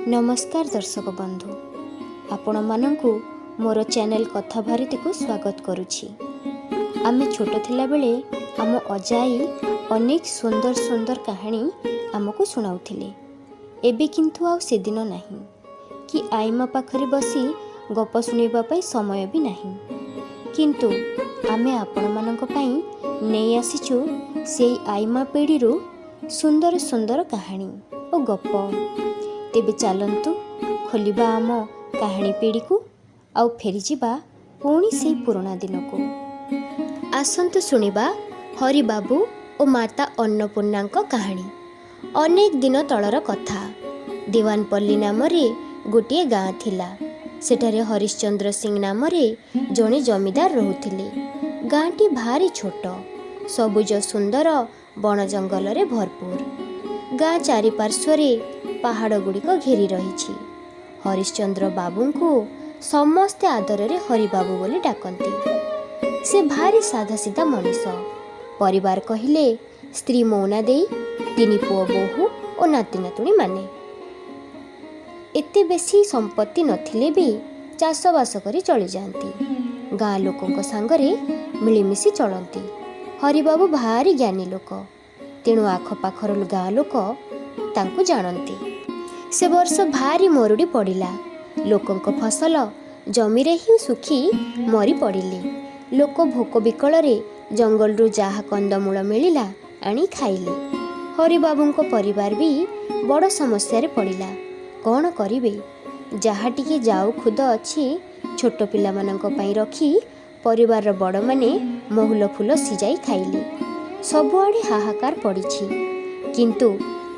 ନମସ୍କାର ଦର୍ଶକ ବନ୍ଧୁ, ଆପଣମାନଙ୍କୁ ମୋର ଚ୍ୟାନେଲ କଥା ଭାରତୀକୁ ସ୍ୱାଗତ କରୁଛି। ଆମେ ଛୋଟ ଥିଲାବେଳେ ଆମ ଅଜା ଆଈ ଅନେକ ସୁନ୍ଦର ସୁନ୍ଦର କାହାଣୀ ଆମକୁ ଶୁଣାଉଥିଲେ। ଏବେ କିନ୍ତୁ ଆଉ ସେଦିନ ନାହିଁ କି ଆଈମା ପାଖରେ ବସି ଗପ ଶୁଣିବା ପାଇଁ ସମୟ ବି ନାହିଁ। କିନ୍ତୁ ଆମେ ଆପଣମାନଙ୍କ ପାଇଁ ନେଇ ଆସିଛୁ ସେଇ ଆଈମା ପିଢ଼ିରୁ ସୁନ୍ଦର ସୁନ୍ଦର କାହାଣୀ ଓ ଗପ। ତେବେ ଚାଲନ୍ତୁ ଖୋଲିବା ଆମ କାହାଣୀ ପିଢ଼ିକୁ ଆଉ ଫେରିଯିବା ପୁଣି ସେଇ ପୁରୁଣା ଦିନକୁ। ଆସନ୍ତୁ ଶୁଣିବା ହରିବାବୁ ଓ ମାତା ଅନ୍ନପୂର୍ଣ୍ଣାଙ୍କ କାହାଣୀ। ଅନେକ ଦିନ ତଳର କଥା। ଦିୱାନପଲ୍ଲୀ ନାମରେ ଗୋଟିଏ ଗାଁ ଥିଲା। ସେଠାରେ ହରିଶ୍ଚନ୍ଦ୍ର ସିଂ ନାମରେ ଜଣେ ଜମିଦାର ରହୁଥିଲେ। ଗାଁଟି ଭାରି ଛୋଟ, ସବୁଜ ସୁନ୍ଦର ବଣ ଜଙ୍ଗଲରେ ଭରପୁର। ଗାଁ ଚାରିପାର୍ଶ୍ୱରେ ପାହାଡ଼ ଗୁଡ଼ିକ ଘେରି ରହିଛି। ହରିଶ୍ଚନ୍ଦ୍ର ବାବୁଙ୍କୁ ସମସ୍ତେ ଆଦରରେ ହରିବାବୁ ବୋଲି ଡାକନ୍ତି। ସେ ଭାରି ସାଧାସିଧା ମଣିଷ। ପରିବାର କହିଲେ ସ୍ତ୍ରୀ ମୌନା ଦେଇ, ତିନି ପୁଅ ବୋହୂ ଓ ନାତି ନାତୁଣୀମାନେ। ଏତେ ବେଶୀ ସମ୍ପତ୍ତି ନଥିଲେ ବି ଚାଷବାସ କରି ଚଳିଯାଆନ୍ତି। ଗାଁ ଲୋକଙ୍କ ସାଙ୍ଗରେ ମିଳିମିଶି ଚଳନ୍ତି। ହରିବାବୁ ଭାରି ଜ୍ଞାନୀ ଲୋକ, ତେଣୁ ଆଖପାଖର ଗାଁ ଲୋକ ତାଙ୍କୁ ଜାଣନ୍ତି। ସେ ବର୍ଷ ଭାରି ମରୁଡ଼ି ପଡ଼ିଲା। ଲୋକଙ୍କ ଫସଲ ଜମିରେ ହିଁ ଶୁଖି ମରି ପଡ଼ିଲେ। ଲୋକ ଭୋକ ବିକଳରେ ଜଙ୍ଗଲରୁ ଯାହା କନ୍ଦମୂଳ ମିଳିଲା ଆଣି ଖାଇଲେ। ହରିବାବୁଙ୍କ ପରିବାର ବି ବଡ଼ ସମସ୍ୟାରେ ପଡ଼ିଲା। କ'ଣ କରିବେ? ଯାହା ଟିକେ ଯାଉ ଖୁଦ ଅଛି ଛୋଟ ପିଲାମାନଙ୍କ ପାଇଁ ରଖି ପରିବାରର ବଡ଼ମାନେ ମହୁଲ ଫୁଲ ସିଝାଇ ଖାଇଲେ। ସବୁଆଡ଼େ ହାହାକାର ପଡ଼ିଛି, କିନ୍ତୁ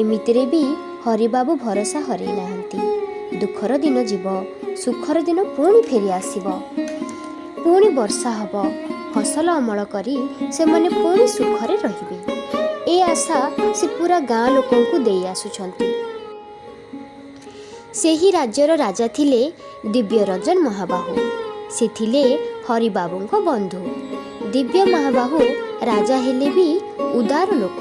ଏମିତିରେ ବି ହରିବାବୁ ଭରସା ହରେଇ ନାହାନ୍ତି। ଦୁଃଖର ଦିନ ଯିବ, ସୁଖର ଦିନ ପୁଣି ଫେରି ଆସିବ। ପୁଣି ବର୍ଷା ହେବ, ଫସଲ ଅମଳ କରି ସେମାନେ ପୁଣି ସୁଖରେ ରହିବେ। ଏ ଆଶା ସେ ପୁରା ଗାଁ ଲୋକଙ୍କୁ ଦେଇ ଆସୁଛନ୍ତି। ସେହି ରାଜ୍ୟର ରାଜା ଥିଲେ ଦିବ୍ୟରଞ୍ଜନ ମହାବାହୁ। ସେ ଥିଲେ ହରିବାବୁଙ୍କ ବନ୍ଧୁ। ଦିବ୍ୟ ମହାବାହୁ ରାଜା ହେଲେ ବି ଉଦାର ଲୋକ,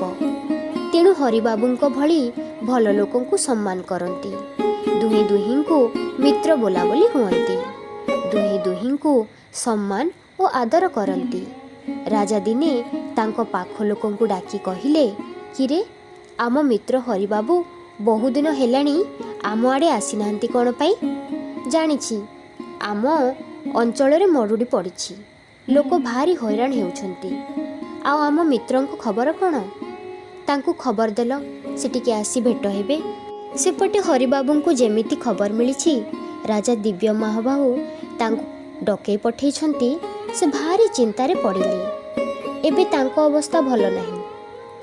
ତେଣୁ ହରିବାବୁଙ୍କ ଭଳି ଭଲ ଲୋକଙ୍କୁ ସମ୍ମାନ କରନ୍ତି। ଦୁହେଁ ଦୁହିଁଙ୍କୁ ମିତ୍ର ବୋଲାବୋଲି ହୁଅନ୍ତି। ଦୁହେଁ ଦୁହିଁଙ୍କୁ ସମ୍ମାନ ଓ ଆଦର କରନ୍ତି। ରାଜା ଦିନେ ତାଙ୍କ ପାଖ ଲୋକଙ୍କୁ ଡାକି କହିଲେ, କିରେ, ଆମ ମିତ୍ର ହରିବାବୁ ବହୁଦିନ ହେଲାଣି ଆମ ଆଡ଼େ ଆସିନାହାନ୍ତି କ'ଣ ପାଇଁ? ଜାଣିଛି ଆମ ଅଞ୍ଚଳରେ ମରୁଡ଼ି ପଡ଼ିଛି, ଲୋକ ଭାରି ହଇରାଣ ହେଉଛନ୍ତି। ଆଉ ଆମ ମିତ୍ରଙ୍କ ଖବର କ'ଣ? ତାଙ୍କୁ ଖବର ଦେଲ, ସେ ଟିକେ ଆସି ଭେଟ ହେବେ। ସେପଟେ ହରିବାବୁଙ୍କୁ ଯେମିତି ଖବର ମିଳିଛି ରାଜା ଦିବ୍ୟ ମହାବାହୁ ତାଙ୍କୁ ଡକେଇ ପଠେଇଛନ୍ତି, ସେ ଭାରି ଚିନ୍ତାରେ ପଡ଼ିଲେ। ଏବେ ତାଙ୍କ ଅବସ୍ଥା ଭଲ ନାହିଁ।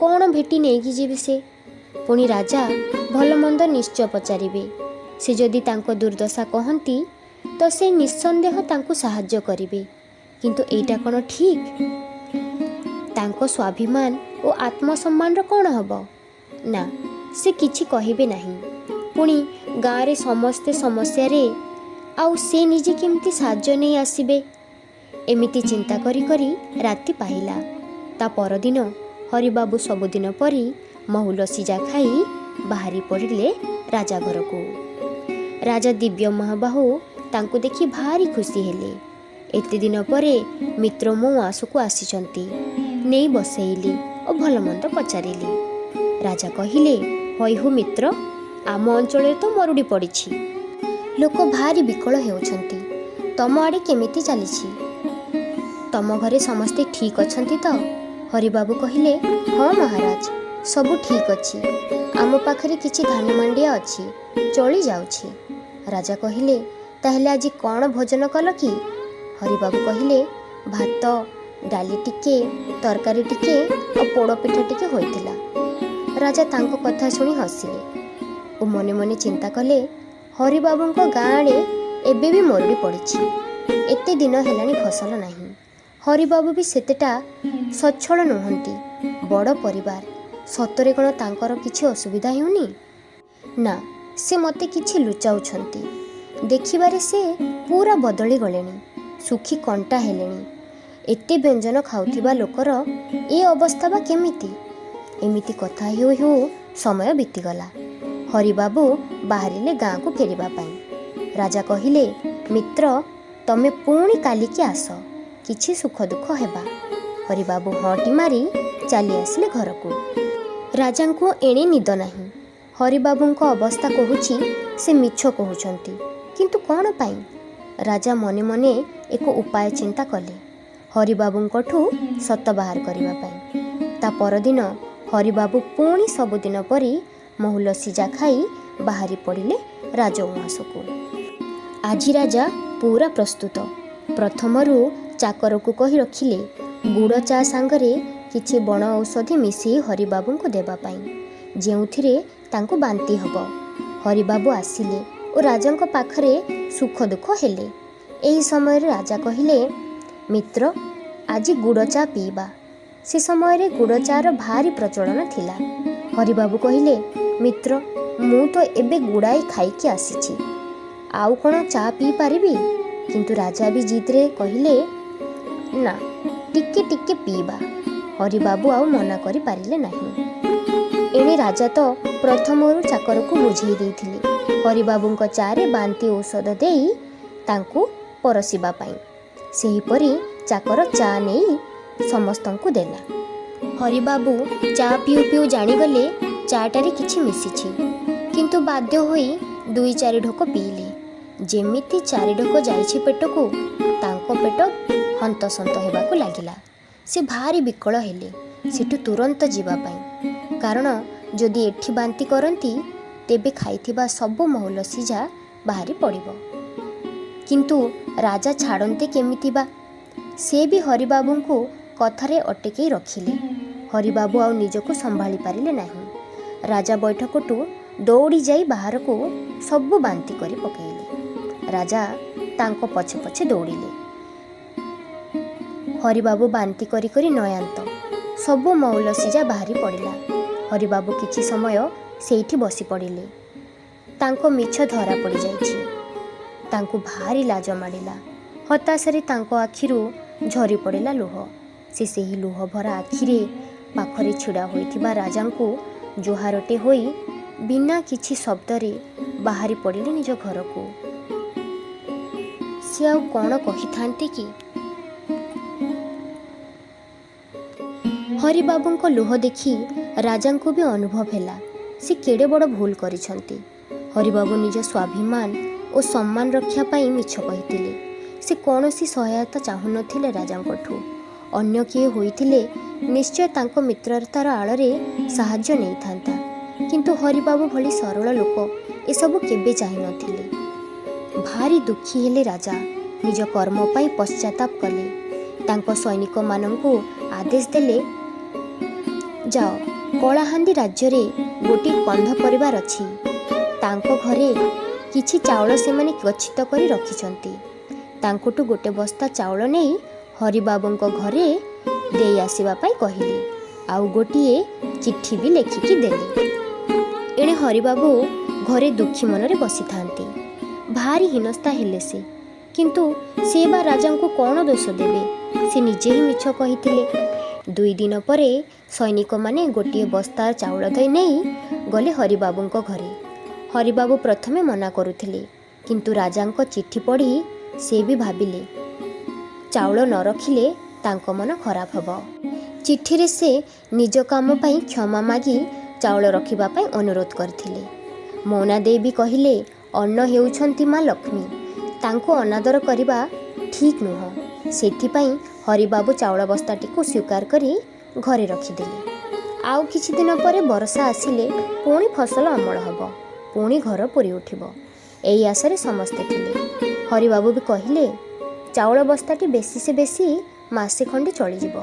କ'ଣ ଭେଟି ନେଇକି ଯିବେ ସେ? ପୁଣି ରାଜା ଭଲ ମନ୍ଦ ନିଶ୍ଚୟ ପଚାରିବେ। ସେ ଯଦି ତାଙ୍କ ଦୁର୍ଦ୍ଦଶା କହନ୍ତି ତ ସେ ନିଃସନ୍ଦେହ ତାଙ୍କୁ ସାହାଯ୍ୟ କରିବେ। କିନ୍ତୁ ଏଇଟା କ'ଣ ଠିକ୍? ତାଙ୍କ ସ୍ୱାଭିମାନ ଓ ଆତ୍ମସମ୍ମାନର କ'ଣ ହେବ? ନା, ସେ କିଛି କହିବେ ନାହିଁ। ପୁଣି ଗାଁରେ ସମସ୍ତେ ସମସ୍ୟାରେ, ଆଉ ସେ ନିଜେ କେମିତି ସାହାଯ୍ୟ ନେଇ ଆସିବେ? ଏମିତି ଚିନ୍ତା କରି କରି ରାତି ପାହିଲା। ତା ପରଦିନ ହରିବାବୁ ସବୁଦିନ ପରି ମହୁଲ ସିଝା ଖାଇ ବାହାରି ପଡ଼ିଲେ ରାଜା ଘରକୁ। ରାଜା ଦିବ୍ୟ ମହାବାହୁ ତାଙ୍କୁ ଦେଖି ଭାରି ଖୁସି ହେଲେ। ଏତେ ଦିନ ପରେ ମିତ୍ର ମୋ ଆସକୁ ଆସିଛନ୍ତି, ନେଇ ବସେଇଲି ଓ ଭଲ ମନ୍ଦ ପଚାରିଲି। ରାଜା କହିଲେ, ହଇ ହୋ ମିତ୍ର, ଆମ ଅଞ୍ଚଳରେ ତ ମରୁଡ଼ି ପଡ଼ିଛି, ଲୋକ ଭାରି ବିକଳ ହେଉଛନ୍ତି। ତମ ଆଡ଼େ କେମିତି ଚାଲିଛି? ତମ ଘରେ ସମସ୍ତେ ଠିକ୍ ଅଛନ୍ତି ତ? ହରିବାବୁ କହିଲେ, ହଁ ମହାରାଜ, ସବୁ ଠିକ୍ ଅଛି। ଆମ ପାଖରେ କିଛି ଧାନ ମାଣ୍ଡିଆ ଅଛି, ଚଳି ଯାଉଛି। ରାଜା କହିଲେ, ତାହେଲେ ଆଜି କ'ଣ ଭୋଜନ କଲ କି? ହରିବାବୁ କହିଲେ, ଭାତ ଡାଲି ଟିକେ, ତରକାରୀ ଟିକେ ଆଉ ପୋଡ଼ ପିଠା ଟିକେ ହୋଇଥିଲା। ରାଜା ତାଙ୍କ କଥା ଶୁଣି ହସିଲେ ଓ ମନେ ମନେ ଚିନ୍ତା କଲେ, ହରିବାବୁଙ୍କ ଗାଁ ଆଡ଼େ ଏବେ ବି ମରୁଡ଼ି ପଡ଼ିଛି, ଏତେ ଦିନ ହେଲାଣି ଫସଲ ନାହିଁ। ହରିବାବୁ ବି ସେତେଟା ସଚ୍ଛଳ ନୁହନ୍ତି, ବଡ଼ ପରିବାର। ସତରେ କ'ଣ ତାଙ୍କର କିଛି ଅସୁବିଧା ହେଉନି? ନା, ସେ ମୋତେ କିଛି ଲୁଚାଉଛନ୍ତି। ଦେଖିବାରେ ସେ ପୁରା ବଦଳି ଗଲେଣି, ଶୁଖି କଣ୍ଟା ହେଲେଣି। ଏତେ ବ୍ୟଞ୍ଜନ ଖାଉଥିବା ଲୋକର ଏ ଅବସ୍ଥା ବା କେମିତି? ଏମିତି କଥା ହେଉ ହେଉ ସମୟ ବିତିଗଲା। ହରିବାବୁ ବାହାରିଲେ ଗାଁକୁ ଫେରିବା ପାଇଁ। ରାଜା କହିଲେ, ମିତ୍ର, ତମେ ପୁଣି କାଲିକି ଆସ, କିଛି ସୁଖ ଦୁଃଖ ହେବା। ହରିବାବୁ ହଁଟି ମାରି ଚାଲି ଆସିଲେ ଘରକୁ। ରାଜାଙ୍କୁ ଏଣେ ନିଦ ନାହିଁ। ହରିବାବୁଙ୍କ ଅବସ୍ଥା କହୁଛି ସେ ମିଛ କହୁଛନ୍ତି, କିନ୍ତୁ କ'ଣ ପାଇଁ? ରାଜା ମନେ ମନେ ଏକ ଉପାୟ ଚିନ୍ତା କଲେ ହରିବାବୁଙ୍କଠୁ ସତ ବାହାର କରିବା ପାଇଁ। ତା ପରଦିନ ହରିବାବୁ ପୁଣି ସବୁଦିନ ପରି ମହୁଲ ସିଝା ଖାଇ ବାହାରି ପଡ଼ିଲେ ରାଜଉଆଁସକୁ। ଆଜି ରାଜା ପୁରା ପ୍ରସ୍ତୁତ। ପ୍ରଥମରୁ ଚାକରକୁ କହି ରଖିଲେ ଗୁଡ଼ ଚା ସାଙ୍ଗରେ କିଛି ବଣ ଔଷଧି ମିଶେଇ ହରିବାବୁଙ୍କୁ ଦେବା ପାଇଁ, ଯେଉଁଥିରେ ତାଙ୍କୁ ବାନ୍ତି ହେବ। ହରିବାବୁ ଆସିଲେ ଓ ରାଜାଙ୍କ ପାଖରେ ସୁଖ ଦୁଃଖ ହେଲେ। ଏହି ସମୟରେ ରାଜା କହିଲେ, ମିତ୍ର, ଆଜି ଗୁଡ଼ ଚା ପିଇବା। ସେ ସମୟରେ ଗୁଡ଼ ଚାର ଭାରି ପ୍ରଚଳନ ଥିଲା। ହରିବାବୁ କହିଲେ, ମିତ୍ର, ମୁଁ ତ ଏବେ ଗୁଡ଼ାଏ ଖାଇକି ଆସିଛି, ଆଉ କ'ଣ ଚା ପିଇପାରିବି? କିନ୍ତୁ ରାଜା ବି ଜିଦ୍ରେ କହିଲେ, ନା, ଟିକେ ଟିକେ ପିଇବା। ହରିବାବୁ ଆଉ ମନା କରିପାରିଲେ ନାହିଁ। ଏଣେ ରାଜା ତ ପ୍ରଥମରୁ ଚାକରକୁ ବୁଝେଇ ଦେଇଥିଲେ ହରିବାବୁଙ୍କ ଚାରେ ବାନ୍ତି ଔଷଧ ଦେଇ ତାଙ୍କୁ ପରସିବା ପାଇଁ। ସେହିପରି ଚାକର ଚା ନେଇ ସମସ୍ତଙ୍କୁ ଦେଲା। ହରିବାବୁ ଚା ପିଉ ପିଉ ଜାଣିଗଲେ ଚାଟାରେ କିଛି ମିଶିଛି, କିନ୍ତୁ ବାଧ୍ୟ ହୋଇ ଦୁଇ ଚାରି ଢୋକ ପିଇଲେ। ଯେମିତି ଚାରି ଢୋକ ଯାଇଛି ପେଟକୁ, ତାଙ୍କ ପେଟ ହନ୍ତସନ୍ତ ହେବାକୁ ଲାଗିଲା। ସେ ଭାରି ବିକଳ ହେଲେ ସେଠୁ ତୁରନ୍ତ ଯିବା ପାଇଁ, କାରଣ ଯଦି ଏଠି ବାନ୍ତି କରନ୍ତି ତେବେ ଖାଇଥିବା ସବୁ ମହୁଲ ସିଝା ବାହାରି ପଡ଼ିବ। କିନ୍ତୁ ରାଜା ଛାଡ଼ନ୍ତେ କେମିତି ବା? ସେ ବି ହରିବାବୁଙ୍କୁ କଥାରେ ଅଟକେଇ ରଖିଲେ। ହରିବାବୁ ଆଉ ନିଜକୁ ସମ୍ଭାଳି ପାରିଲେ ନାହିଁ। ରାଜା ବୈଠକଠୁ ଦୌଡ଼ି ଯାଇ ବାହାରକୁ ସବୁ ବାନ୍ତି କରି ପକାଇଲେ। ରାଜା ତାଙ୍କ ପଛେ ପଛେ ଦୌଡ଼ିଲେ। ହରିବାବୁ ବାନ୍ତି କରି କରି ନୟାନ୍ତ, ସବୁ ମହୁଲ ସିଝା ବାହାରି ପଡ଼ିଲା। ହରିବାବୁ କିଛି ସମୟ ସେଇଠି ବସି ପଡ଼ିଲେ। ତାଙ୍କ ମିଛ ଧରା ପଡ଼ିଯାଇଛି। ତାଙ୍କୁ ଭାରି ଲାଜ ମାଡ଼ିଲା। ହତାଶାରେ ତାଙ୍କ ଆଖିରୁ ଝରି ପଡ଼ିଲା ଲୁହ। ସେ ସେହି ଲୁହ ଭରା ଆଖିରେ ପାଖରେ ଛିଡ଼ା ହୋଇଥିବା ରାଜାଙ୍କୁ ଜୁହାରଟେ ହୋଇ ବିନା କିଛି ଶବ୍ଦରେ ବାହାରି ପଡ଼ିଲେ ନିଜ ଘରକୁ। ସେ ଆଉ କ'ଣ କହିଥାନ୍ତେ କି? ହରିବାବୁଙ୍କ ଲୁହ ଦେଖି ରାଜାଙ୍କୁ ବି ଅନୁଭବ ହେଲା ସେ କେଡ଼େ ବଡ଼ ଭୁଲ କରିଛନ୍ତି। ହରିବାବୁ ନିଜ ସ୍ୱାଭିମାନ ଓ ସମ୍ମାନ ରକ୍ଷା ପାଇଁ ମିଛ କହିଥିଲେ। ସେ କୌଣସି ସହାୟତା ଚାହୁଁନଥିଲେ ରାଜାଙ୍କଠୁ। ଅନ୍ୟ କିଏ ହୋଇଥିଲେ ନିଶ୍ଚୟ ତାଙ୍କ ମିତ୍ରତାର ଆଳରେ ସାହାଯ୍ୟ ନେଇଥାନ୍ତା, କିନ୍ତୁ ହରିବାବୁ ଭଳି ସରଳ ଲୋକ ଏସବୁ କେବେ ଚାହିଁନଥିଲେ। ଭାରି ଦୁଃଖୀ ହେଲେ ରାଜା। ନିଜ କର୍ମ ପାଇଁ ପଶ୍ଚାତାପ କଲେ। ତାଙ୍କ ସୈନିକମାନଙ୍କୁ ଆଦେଶ ଦେଲେ, ଯାଅ, କଳାହାଣ୍ଡି ରାଜ୍ୟରେ ଗୋଟିଏ କନ୍ଧ ପରିବାର ଅଛି। ତାଙ୍କ ଘରେ କିଛି ଚାଉଳ ସେମାନେ ଗଚ୍ଛିତ କରି ରଖିଛନ୍ତି। ତାଙ୍କଠୁ ଗୋଟେ ବସ୍ତା ଚାଉଳ ନେଇ ହରିବାବୁଙ୍କ ଘରେ ଦେଇ ଆସିବା ପାଇଁ କହିଲେ। ଆଉ ଗୋଟିଏ ଚିଠି ବି ଲେଖିକି ଦେଲେ। ଏଣେ ହରିବାବୁ ଘରେ ଦୁଃଖୀ ମନରେ ବସିଥାନ୍ତି। ଭାରି ହୀନସ୍ତା ହେଲେ ସେ। କିନ୍ତୁ ସେ ବା ରାଜାଙ୍କୁ କ'ଣ ଦୋଷ ଦେବେ? ସେ ନିଜେ ହିଁ ମିଛ କହିଥିଲେ। 2 ଦିନ ପରେ ସୈନିକମାନେ ଗୋଟିଏ ବସ୍ତା ଚାଉଳ ଦେଇ ନେଇ ଗଲେ ହରିବାବୁଙ୍କ ଘରେ। ହରିବାବୁ ପ୍ରଥମେ ମନା କରୁଥିଲେ, କିନ୍ତୁ ରାଜାଙ୍କ ଚିଠି ପଢ଼ି ସେ ବି ଭାବିଲେ ଚାଉଳ ନ ରଖିଲେ ତାଙ୍କ ମନ ଖରାପ ହେବ। ଚିଠିରେ ସେ ନିଜ କାମ ପାଇଁ କ୍ଷମା ମାଗି ଚାଉଳ ରଖିବା ପାଇଁ ଅନୁରୋଧ କରିଥିଲେ। ମୌନା ଦେଇ ବି କହିଲେ, ଅନ୍ନ ହେଉଛନ୍ତି ମା ଲକ୍ଷ୍ମୀ, ତାଙ୍କୁ ଅନାଦର କରିବା ଠିକ୍ ନୁହଁ। ସେଥିପାଇଁ ହରିବାବୁ ଚାଉଳ ବସ୍ତାଟିକୁ ସ୍ୱୀକାର କରି ଘରେ ରଖିଦେଲେ। ଆଉ କିଛି ଦିନ ପରେ ବର୍ଷା ଆସିଲେ ପୁଣି ଫସଲ ଅମଳ ହେବ, ପୁଣି ଘର ପୁରି ଉଠିବ, ଏଇ ଆଶାରେ ସମସ୍ତେ ଥିଲେ। ହରିବାବୁ ବି କହିଲେ, ଚାଉଳ ବସ୍ତାଟି ବେଶୀ ସେ ବେଶୀ ମାସେ ଖଣ୍ଡେ ଚଳିଯିବ,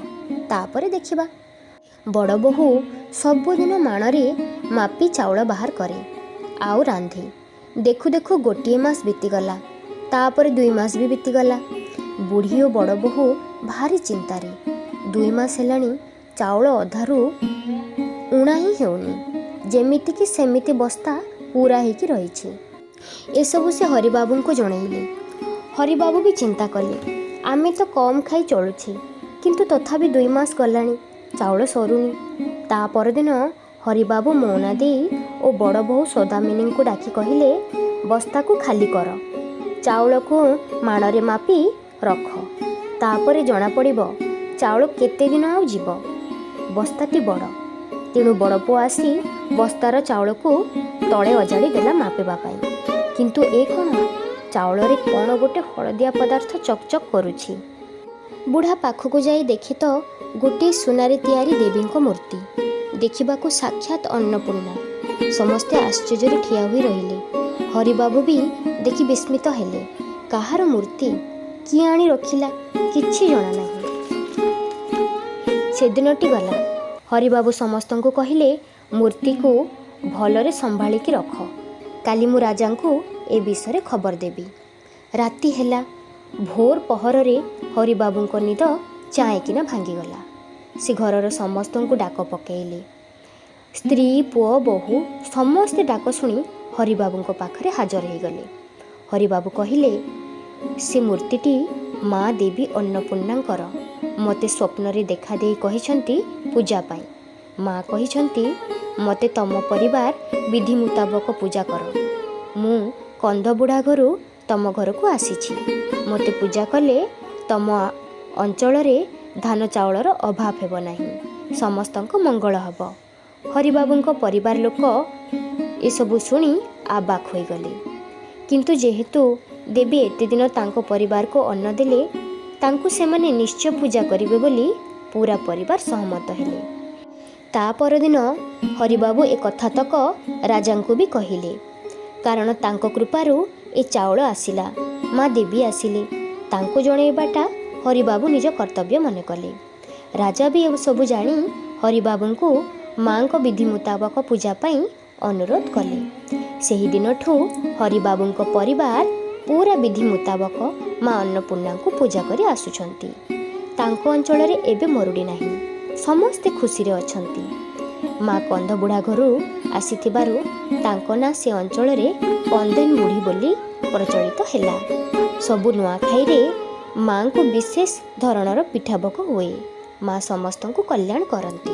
ତାପରେ ଦେଖିବା। ବଡ଼ ବୋହୂ ସବୁଦିନ ମାଣରେ ମାପି ଚାଉଳ ବାହାର କରେ ଆଉ ରାନ୍ଧେ। ଦେଖୁ ଦେଖୁ 1 ମାସ ବିତିଗଲା, ତାପରେ 2 ମାସ ବି ବିତିଗଲା। ବୁଢ଼ୀ ଓ ବଡ଼ ବୋହୂ ଭାରି ଚିନ୍ତାରେ। 2 ମାସ ହେଲାଣି ଚାଉଳ ଅଧାରୁ ଊଣା ହିଁ ହେଉନି, ଯେମିତିକି ସେମିତି ବସ୍ତା ପୂରା ହେଇକି ରହିଛି। ଏସବୁ ସେ ହରିବାବୁଙ୍କୁ ଜଣେଇଲେ। ହରିବାବୁ ବି ଚିନ୍ତା କଲେ, ଆମେ ତ କମ୍ ଖାଇ ଚଳୁଛେ, କିନ୍ତୁ ତଥାପି 2 ମାସ ଗଲାଣି ଚାଉଳ ସରୁନି। ତା ପରଦିନ ହରିବାବୁ ମୌନା ଦେଇ ଓ ବଡ଼ ବୋହୂ ସୌଦାମିନୀଙ୍କୁ ଡାକି କହିଲେ, ବସ୍ତାକୁ ଖାଲି କର, ଚାଉଳକୁ ମାଣରେ ମାପି ରଖ, ତାପରେ ଜଣାପଡ଼ିବ ଚାଉଳ କେତେ ଦିନ ଆଉ ଯିବ। ବସ୍ତାଟି ବଡ଼, ତେଣୁ ବଡ଼ ପୁଅ ଆସି ବସ୍ତାର ଚାଉଳକୁ ତଳେ ଅଜାଡ଼ି ଦେଲା ମାପିବା ପାଇଁ। କିନ୍ତୁ ଏ କ'ଣ, ଚାଉଳରେ କ'ଣ ଗୋଟେ ହଳଦିଆ ପଦାର୍ଥ ଚକଚକ୍ କରୁଛି। ବୁଢ଼ା ପାଖକୁ ଯାଇ ଦେଖେ ତ ଗୋଟିଏ ସୁନାରେ ତିଆରି ଦେବୀଙ୍କ ମୂର୍ତ୍ତି, ଦେଖିବାକୁ ସାକ୍ଷାତ ଅନ୍ନପୂର୍ଣ୍ଣା। ସମସ୍ତେ ଆଶ୍ଚର୍ଯ୍ୟରେ ଠିଆ ହୋଇ ରହିଲେ। ହରିବାବୁ ବି ଦେଖି ବିସ୍ମିତ ହେଲେ। କାହାର ମୂର୍ତ୍ତି, କିଏ ଆଣି ରଖିଲା, କିଛି ଜଣା ନାହିଁ। ସେଦିନଟି ଗଲା। ହରିବାବୁ ସମସ୍ତଙ୍କୁ କହିଲେ, ମୂର୍ତ୍ତିକୁ ଭଲରେ ସମ୍ଭାଳିକି ରଖ, କାଲି ମୁଁ ରାଜାଙ୍କୁ ଏ ବିଷୟରେ ଖବର ଦେବି। ରାତି ହେଲା। ଭୋର ପହରରେ ହରିବାବୁଙ୍କ ନିଦ ଚାଏଁକିନା ଭାଙ୍ଗିଗଲା। ସେ ଘରର ସମସ୍ତଙ୍କୁ ଡାକ ପକେଇଲେ। ସ୍ତ୍ରୀ, ପୁଅ, ବୋହୂ ସମସ୍ତେ ଡାକ ଶୁଣି ହରିବାବୁଙ୍କ ପାଖରେ ହାଜର ହେଇଗଲେ। ହରିବାବୁ କହିଲେ, ସେ ମୂର୍ତ୍ତିଟି ମା ଦେବୀ ଅନ୍ନପୂର୍ଣ୍ଣାଙ୍କର। ମୋତେ ସ୍ୱପ୍ନରେ ଦେଖାଦେଇ କହିଛନ୍ତି ପୂଜା ପାଇଁ। ମା କହିଛନ୍ତି ମୋତେ ତମ ପରିବାର ବିଧି ମୁତାବକ ପୂଜା କର। ମୁଁ କନ୍ଧବୁଢ଼ା ଘରୁ ତମ ଘରକୁ ଆସିଛି। ମୋତେ ପୂଜା କଲେ ତମ ଅଞ୍ଚଳରେ ଧାନ ଚାଉଳର ଅଭାବ ହେବ ନାହିଁ, ସମସ୍ତଙ୍କ ମଙ୍ଗଳ ହେବ। ହରିବାବୁଙ୍କ ପରିବାର ଲୋକ ଏସବୁ ଶୁଣି ଆବାକ୍ ହୋଇଗଲେ। କିନ୍ତୁ ଯେହେତୁ ଦେବୀ ଏତେ ଦିନ ତାଙ୍କ ପରିବାରକୁ ଅନ୍ନ ଦେଲେ, ତାଙ୍କୁ ସେମାନେ ନିଶ୍ଚୟ ପୂଜା କରିବେ ବୋଲି ପୁରା ପରିବାର ସହମତ ହେଲେ। ତା ପରଦିନ ହରିବାବୁ ଏ କଥାତକ ରାଜାଙ୍କୁ ବି କହିଲେ, କାରଣ ତାଙ୍କ କୃପାରୁ ଏ ଚାଉଳ ଆସିଲା, ମା ଦେବୀ ଆସିଲେ, ତାଙ୍କୁ ଜଣେଇବାଟା ହରିବାବୁ ନିଜ କର୍ତ୍ତବ୍ୟ ମନେ କଲେ। ରାଜା ବି ଏସବୁ ଜାଣି ହରିବାବୁଙ୍କୁ ମାଙ୍କ ବିଧି ମୁତାବକ ପୂଜା ପାଇଁ ଅନୁରୋଧ କଲେ। ସେହିଦିନଠୁ ହରିବାବୁଙ୍କ ପରିବାର ପୁରା ବିଧି ମୁତାବକ ମା ଅନ୍ନପୂର୍ଣ୍ଣାଙ୍କୁ ପୂଜା କରି ଆସୁଛନ୍ତି। ତାଙ୍କ ଅଞ୍ଚଳରେ ଏବେ ମରୁଡ଼ି ନାହିଁ, ସମସ୍ତେ ଖୁସିରେ ଅଛନ୍ତି। ମା କନ୍ଧବୁଢ଼ା ଘରୁ ଆସିଥିବାରୁ ତାଙ୍କ ନାଁ ସେ ଅଞ୍ଚଳରେ କନ୍ଦେନ ବୁଢ଼ୀ ବୋଲି ପ୍ରଚଳିତ ହେଲା। ସବୁ ନୂଆଖାଇରେ ମାଙ୍କୁ ବିଶେଷ ଧରଣର ପିଠା ଭୋଗ ହୁଏ। ମା ସମସ୍ତଙ୍କୁ କଲ୍ୟାଣ କରନ୍ତି।